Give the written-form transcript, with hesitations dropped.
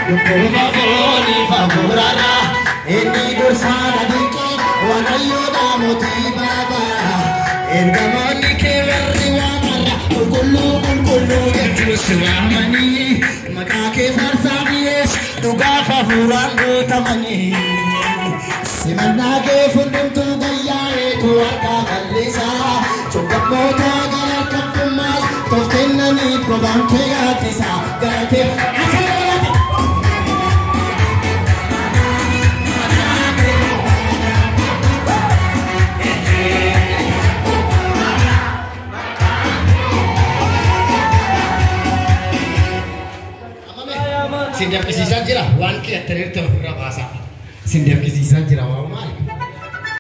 Dhukkuba fooniif hafuurarraa inni dursaa na dinqee Waaqayyoodha mootii bara bara. Ergamoonni kee warri waaqarra qulqulluu qulqulluu jechuun si waamanii maqaa kee faarsaa dhiyeessu dhugaaf hafuuraan guutamanii. Simannaa kee hundumtuu gayyaa'eetu harkaa qal'isaa cubbammoota gara harkattummaas tolkennanii probaan kee gaaddisaa galatee akka galate. Sin danfisiisaa jira waan keettaniirta ofirraa baasaa. Sin danfisiisaa jira waan maali?